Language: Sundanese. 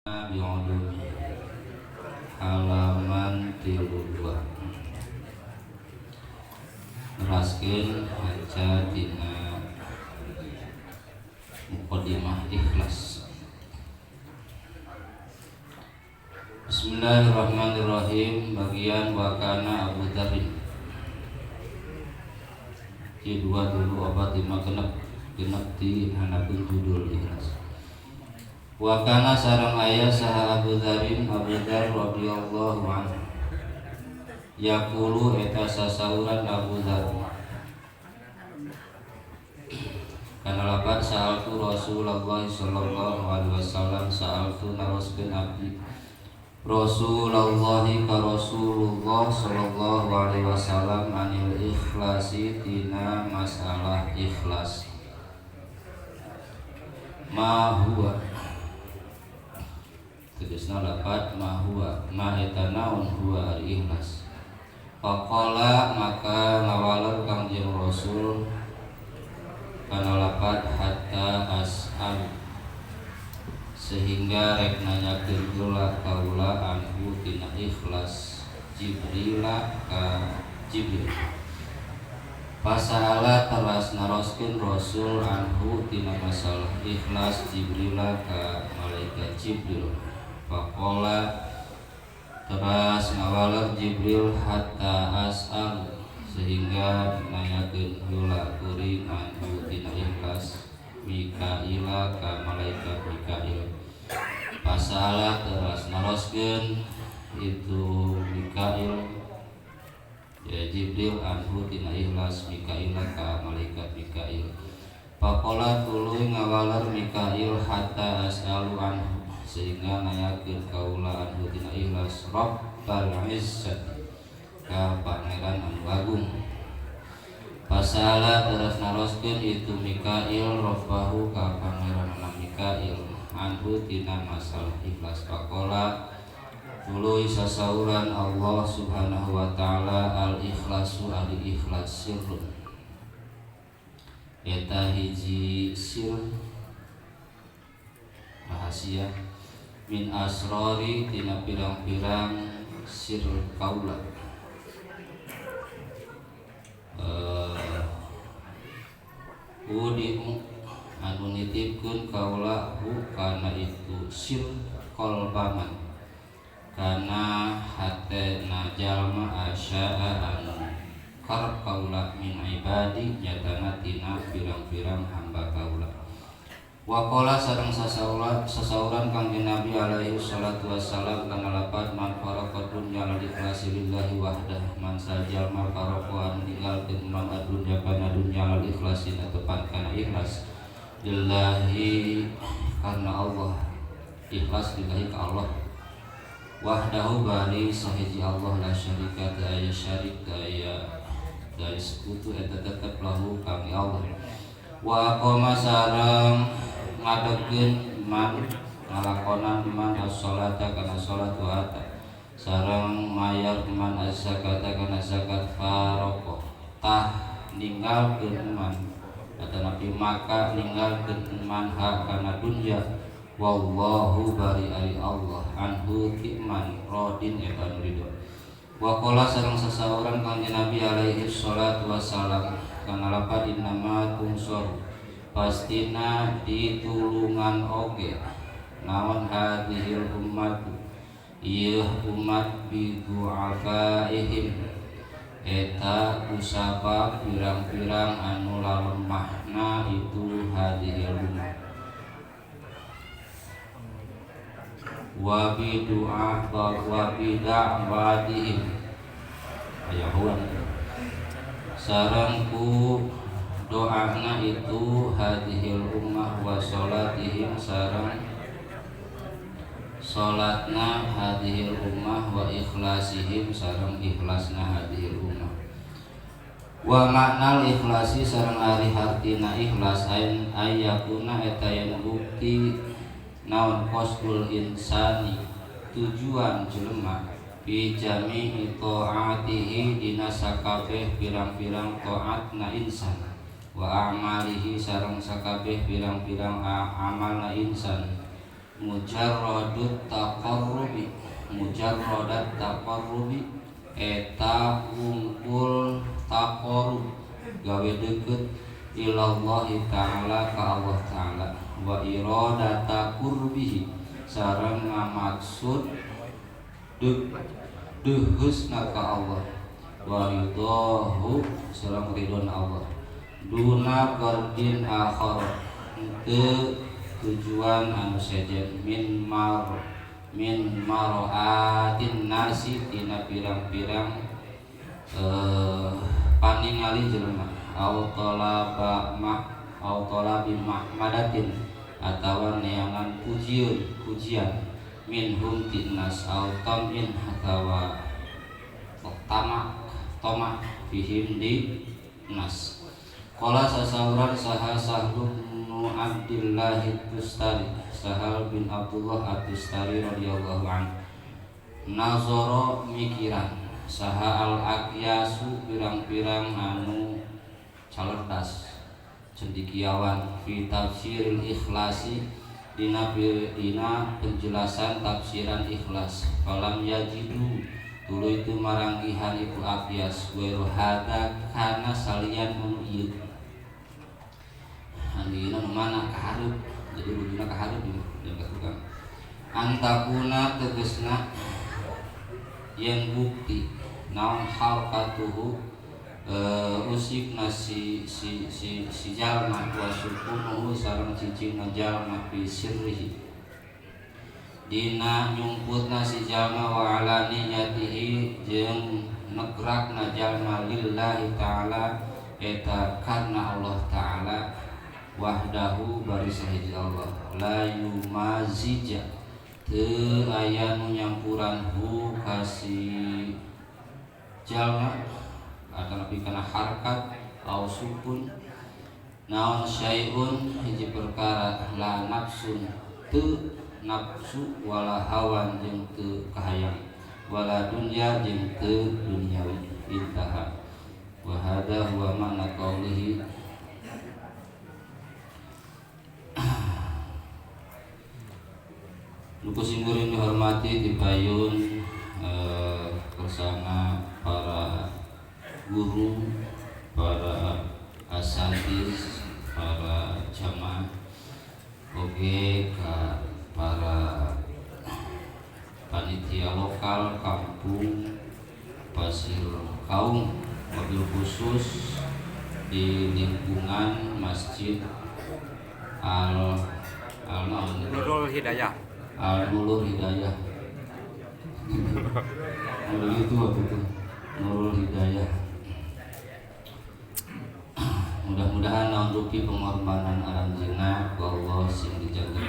Bi'ulumi halaman 32 neraskeun maca tina mukadimah ikhlas. Bismillahirrahmanirrahim. Bagian wakana Abu Dzarrin 2 3 4 5 genep genep di hanapun judul ikhlas. Wakana sareng aya saha Abu Dzarrin Abu Dzar radhiyallahu anhu. Yaqulu eta sasauran Abu Dzar. Kana lapat sa'altu Rasulullah sallallahu alaihi wasallam sa'altu naroskeun abdi Rasulullah ka Rasulullah sallallahu alaihi wasallam anil ikhlasi tina masalah ikhlas. Ma huwa tegasna lapat ma huwa ma eta naon huwa ari ikhlas. Faqala maka ngawaler Kangjeng Rasul kana lapat hatta as'al sehingga rek nanyakeun heula kaula anhu tina ikhlas Jibrila ka Jibril. Pasala teras naroskeun Rasul anhu tina masalah ikhlas Jibrila ka malaikat Jibril. Faqala teras ngawaler Jibril hatta as'al sehingga nanyakeun heula kuring anhu tina ikhlas Mikaila ka malaikat Mikail. Pasala teras naroskeun itu Mikail ya Jibril anhu tina ikhlas Mikaila ka malaikat Mikail. Faqala tuluy ngawaler Mikail hatta as'alu anhu sehingga nanyakeun kaula anhu tina ikhlas Rabbal Izzati ka pangeran anu agung. Pasala teras naroskeun itu Mikail Rabbahu ka pangeran Mikail anhu tina masalah ikhlas. Faqala tuluy sasauran Allah Subhanahu wa taala al ikhlasu ari ikhlas sirrun eta hiji sir rahasia min asrori tina pirang-pirang sir kaula. Udiu anu nitipkeun kaula hu kana itu sir qalbaman kana hatena jalma asyaa anu karep kaula min ibadi nyatana tina pirang-pirang hamba kaula. Waqala sareng sasauran Kangjeng Nabi alaihi salatu wassalam kana lapat man faraqa dunya lil ikhlasi lillahi wahdah man sajalma faraqa anu ninggalkeun man dunya kana dunya lil ikhlasi tepat kana ikhlas lillahi karena Allah ikhlas lillahi ka Allah wahdahu bari sahiji Allah la syarika daya syarik daya dari sekutu eta tetep lahu kami Allah. Wa qoma sareng ngadegkeun man ngalakonan man as-salata kana salat wa ata sareng mayar man az-zakata kana zakat faraqo tah ninggalkeun man atanapi maka ninggalkeun man ha kana dunya wallahu bari ari Allah anhu timan radin eta anu ridho. Wa qala sareng sasauran Kangjeng Nabi alaihi salatu wassalam kana lapat innama tungsor pastina ditulungan oge naon hadhil ummat ieu umat bidu'afaihim eta kusabab pirang-pirang anu lalemahna itu hadhil umat wa bidu'a wa bida'watihim ayahuan sareng ku doana itu hadhil ummah wa salatihim sareng salatna hadhil ummah wa ikhlasihim sareng ikhlasna hadhil ummah. Wa maknal ikhlasi sareng ari hartina ikhlas ain ayakuna eta yen bukti naon qasdul insani tujuan jelema fi jami'i ta'atihi dina sakabeh pirang-pirang taatna insan wa amalihi sareng sakabeh pirang-pirang amalna insan Mujarradut taqarrubi mujarradat taqarrubi eta wungkul taqarrub gawe deukeut ilallahi ta'ala ka Allah ta'ala wa iradata qurbihi sareng ngamaksud deuheusna ka Allah wa ridhahu sareng ridhona Allah duna qardin akhar teu tujuan anu sejen min maroatin nasi tina pirang-pirang paningali jelema au talaba ma au talabi mahmadatin atawa neangan pujian minhum tinnas au tamin atawa tamak tomah fihim di nas. Qala sasauran saha Sahlu bin Abdullah Tustari Sahal bin Abdullah At-Tustari radhiyallahu anhu nazara mikiran saha al-aqyasu pirang-pirang anu calerdas cendikiawan fi tafsiril ikhlasi dina penjelasan tafsiran ikhlas falam yajidu tuluy teu maranggihan iku aqyas wa hada kana salian anu ieu anu mana kahareup jadi rujuna kahareup ieu ka tukang antakuna tegesna yang bukti naon halqatuhu usikna si jalma wa sukunuhu sareng cicingna jalma fi sirrihi dina nyumputna si jalma wa ala niyatihi jeung negrakna jalma lillahi ta'ala eta karna Allah ta'ala wahdahu bari sahiji Allah la yumazija teu aya nu nyampuran hu ka si jalma atanapi kana harkat au sukun naon syai'un hiji perkara la nafsun teu nafsu wala hawan jeung teu kahayang wala dunya jeung teu duniawi intaha wa hadza huwa ma'na qaulihi. Luku simkuring dihormati dipayun bersama para guru, para asatiz, para jamaah, oge ka para panitia lokal kampung Pasir Kaung, mobil khusus di lingkungan Masjid Al Nurul Hidayah. Al Nurul Hidayah. Nurul itu waktu itu Nurul Hidayah. Mudah-mudahan naon rupi pengorbanan aranjeunna ku Allah sing dijaga